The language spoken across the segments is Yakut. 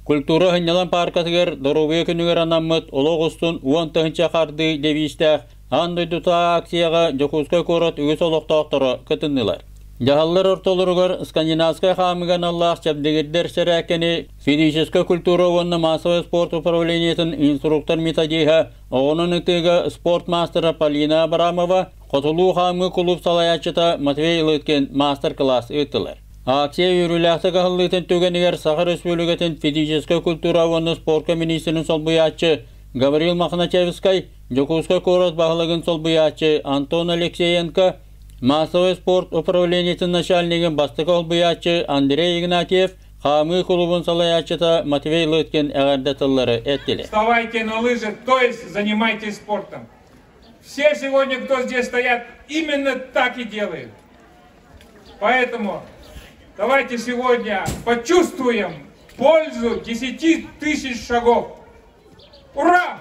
Культура сынньалаҥ пааркатыгар доруобуйа күнүгэр анаммыт олох устун 10 000 хардыы девизтээх аан дойдутааҕы акцияҕа Дьокуускай куорат үгүс олохтоохторо кытыннылар. Дьаһаллар ортолоругар скандинавскай хаамыыга аналлаах чэбдигирдэр сэрээккэни физическэй культура уонна массовай спорт управлениетын инструктор-методиһа, оҕонон ытыыга спорт маастара Полина Абрамова, Хотулуу хаамыы кулууп салайааччыта Матвей Лыткин маастар-кылаас ыыттылар. Акция үөрүүлээхтик аһыллыытын түгэнигэр Саха Республикатын физическэй культура уонна спорка миниистирин солбуйааччы Гаврил Мохначевскай, Дьокуускай куорат баһылыгын солбуйааччы Антон Алексеенко, массовай спорт управлениетын начальнигын бастакы солбуйааччы Андрей Игнатьев, хаамыы кулуубун салайааччыта Матвей Лыткин эҕэрдэ тыллары эттилэр. Вставайте на лыжи, то есть занимайтесь спортом. Все сегодня, кто здесь стоят, именно так и делают. Поэтому давайте сегодня почувствуем пользу 10 тысяч шагов. Ура!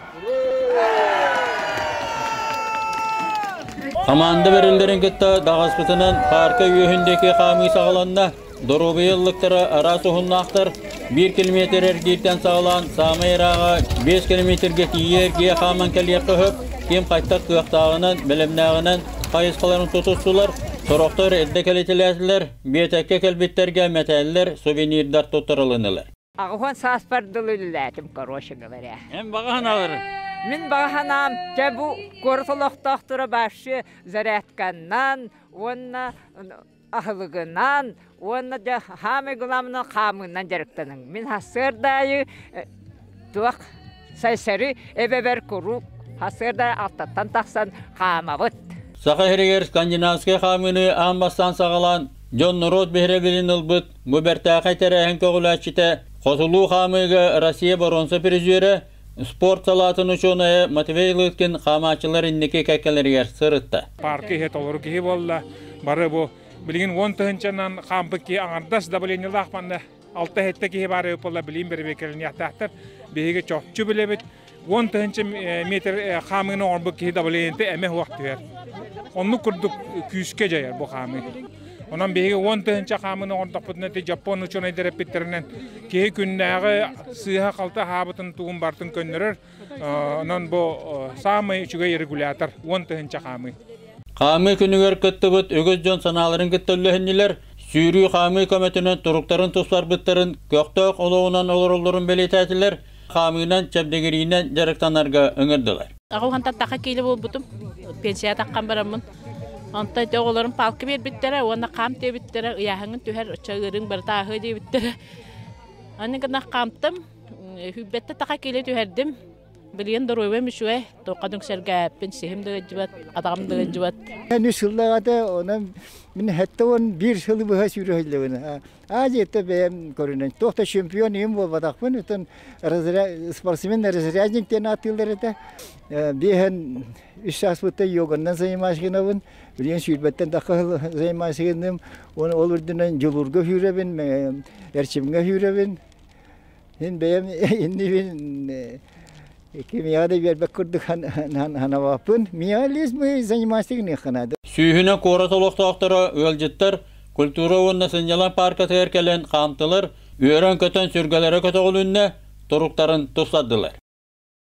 Хамаанда бэриллэрин кытта даҕаспытынан паарка үөһүн диэки хаамыы саҕаланна. Доруобуйа ыллыктара араас уһуннаахтар. Биир километр эргииртэн саҕалаан саамай ырааҕа 5 километрга тиийэ эргийэ хааман кэлиэххэ сөп. Ким хайтах кыахтааҕынан, бэлэмнээҕинэн хайысхаларын тутустулар. Сорохтор эрдэ кэлитэлээтилэр, биэтэккэ кэлбиттэргэ мэтээллэр, сувенирдар туттарылыннылар. Аҕыһан сааспар дылы үлэлээтим, короче говоря. Эн баҕа санаалары? Мин баҕа санаам, дьэ бу куорат олохтоохторо вообще зарядканнан уонна аһылыгынан уонна дьэ хаамай главное хаамыынан дьарыктаныҥ. Мин сарсыарда аайы туох сайсары эбэбэр куруук сарсыарда алтаттан тахсан хаамабыт. Саха сиригэр скандинавскай хаамыыны аан бастаан саҕалаан, дьон-норуот биһирэбилин ылбыт бу бэртээхэй тэрээһин көҕүлээччитэ Хотулуу хаамыыга Россия боруонса призерэ, спорт салаатын учуонайа Матвей Лыткин хаамааччылар инники кэккэлэригэр сырытта. Парка иһэ толору киһи буолла. Бары бу билигин 10 тыһыынчанан хаампыт киһи аҥардас давлениелаах манна алта-сэттэ киһи баар буолла билигин бэрэбиэркэлэниэхтээхтэр. Биһиги чопчу билэбит. 10 тыһыынча метр хаамыыны оҥорбут киһи давлениета эмэ суох түһэр. Оннук курдук күүскэ дьайар бу хаамыы. Онон биһиги 10 тыһыынча хаамыыны оҥордохпутуна ити Дьоппуон учуонайдар эппиттэринэн киһи күннээҕи сыыһа-халты аһаабытын тугун барытын көннөрөр. Онон бу саамай үчүгэй регулятор 10 тыһыынча хаамыы. Хаамыы күнүгэр кыттыбыт үгүс дьон санааларын кытта үллэһиннилэр, сүүрүү хаамыы көмөтүнэн туруктарын тупсарбыттарын, көхтөөх олоҕунан олороллорун бэлиэтээтилэр, хаамыынан, чэбдигириинэн дьарыктанарга ыҥырдылар. Аҕа таха киилэ буолбутум, пенсия таххан бараммын. Онтон ити оҕолорум палка биэрбиттэрэ уонна хаам диэбиттэрэ, ыйааһыҥын түһэр, оччо ыарыыҥ барыта ааһыа диэбиттэрэ. Аны гына хаамтым, сүүрбэттэ таха киилэ түһэрдим. Билигин доруобуйам үчүгэй, туохха үҥсэргээппин, сиһим да ыалдьыбат, атаҕым да ыалдьыбат. Үс сыллааҕыта онон мин 71 сылы быһа сүүрэ Азията бэйэм көрүнэн туох да чемпион иһин буолбатахпын, оттон спортсмен разрядник диэн ааттыыллар этэ. Биэһэн үс сааспыттан йоганнан занимаюсь гынабын, билигин сүүрбэттэн тахха занимаюсь гынным, уонна ол үрдүнэн дьулуурга сүүрэбин, эрчимҥэ сүүрэбин. Мин бэйэм иннибин кимиэхэ да биэрбэт курдук санаабаппын. Миэхэ мы заниматься гыныахха наада. Сүүһүнэн куорат олохтоохторо, ыалдьыттар культура уонна сынньалаҥ пааркатыгар кэлэн хаамтылар, үөрэн-көтөн сүргэлэрэ көтөҕүлүннэ, туруктарын тупсардылар.